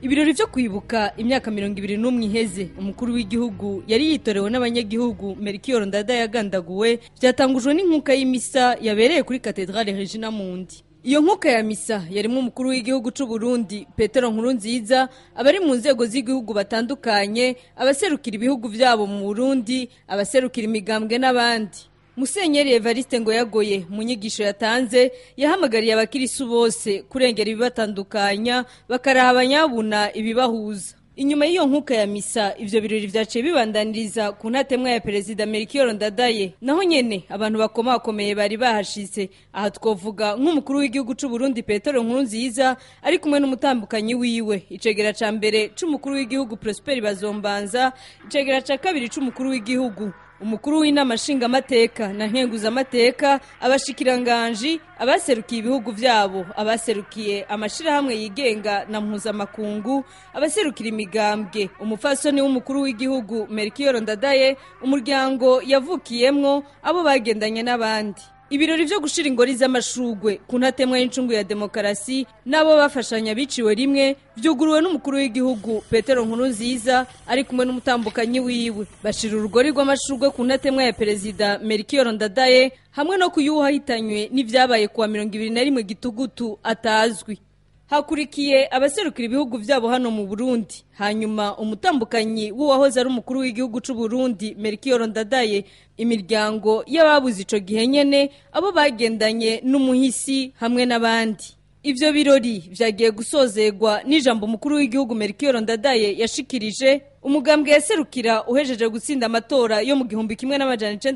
Ibirori vyo kwibuka imyaka 21 iheze umukuru w'igihugu yari yitorewe n'abanyagihugu Melchior Ndadaye yagandaguwe byatangujwe n'inkuka y'imisa yabereye kuri Cathedrale Regina Mundi. Iyo nkuka ya misa yarimwo umukuru w'igihugu c'u Burundi Petero Nkurunziza, abari mu nzego z'igihugu batandukanye, abaserukira ibihugu vyabo mu Burundi, abaserukira imigambwe n'abandi. Musenyeri Evariste Ngoyagoye mu nyigisho yatanze yahamagariye abakirisu bose kurengera ibibatandukanya bakaraha abanyabuna ibibahuza. Inyuma y'iyo nkuka ya misa, ivyo birori vyaciye bibandaniriza ku ntatemwa ya Perezida Melchior Ndadaye. Naho nyene abantu bakomakomeye bari bahashitse. Aha twovuga nk'umukuru w'igihugu c'u Burundi Petero Nkurunziza ari kumwe n'umutambukanyi wiwe, icegera ca mbere c'umukuru w'igihugu Prosper Bazombanza, icegera ca kabiri c'umukuru w'igihugu, umukuru w'inama nshingamateka na nkenguzamateka, abashikiranganji, abaserukiye ibihugu vyabo, abaserukiye amashirahamwe yigenga na mpuzamakungu, abaserukira imigambwe, umupfasoni w'umukuru w'igihugu Melchior Ndadaye, umuryango yavukiyemwo, abo bagendanye n'abandi. Ibirori vyo gushira ingori z'amashugwe ku ntatemwa y'incungu ya demokarasi n'abo bafashanya biciwe rimwe vyuguruwe n'umukuru w'igihugu Petero Nkurunziza ari kumwe n'umutambukanyi wiwe. Bashira urugori rw'amashugwe ku ntatemwa ya Perezida Melchior Ndadaye hamwe no kuyuhahitanywe n'ivyabaye kuwa 21 Gitugutu atazwi. Hakurikiye abaserukira ibihugu vyabo hano mu Burundi, hanyuma umutambukanyi w'uwahoze ari umukuru w'igihugu c'u Burundi Melchior Ndadaye, imiryango y'ababuze ico gihe nyene, abo bagendanye n'umuhisi hamwe n'abandi. Ivyo birori vyagiye gusozegwa n'ijambo umukuru w'igihugu Melchior Ndadaye yashikirije umugambwe yaserukira uhejeje gutsinda amatora yo mu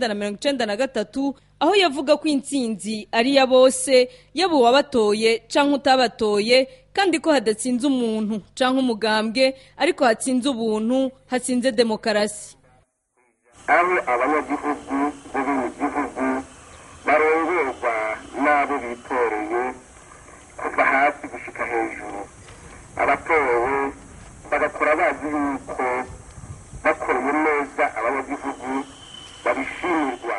1993, aho yavuga ko intsinzi ari ya bose, yaba uwabatoye canke utabatoye, kandi ko hadatsinze umuntu canke umugambwe, ariko hatsinze ubuntu, hatsinze demokarasi. Aho abanyagihugu bo mu gihugu barongorwa n'abo bitoreye kuva hasi gushika hejuru, abatowe bagakora bazi yuko bakoreye neza abanyagihugu babishimirwa.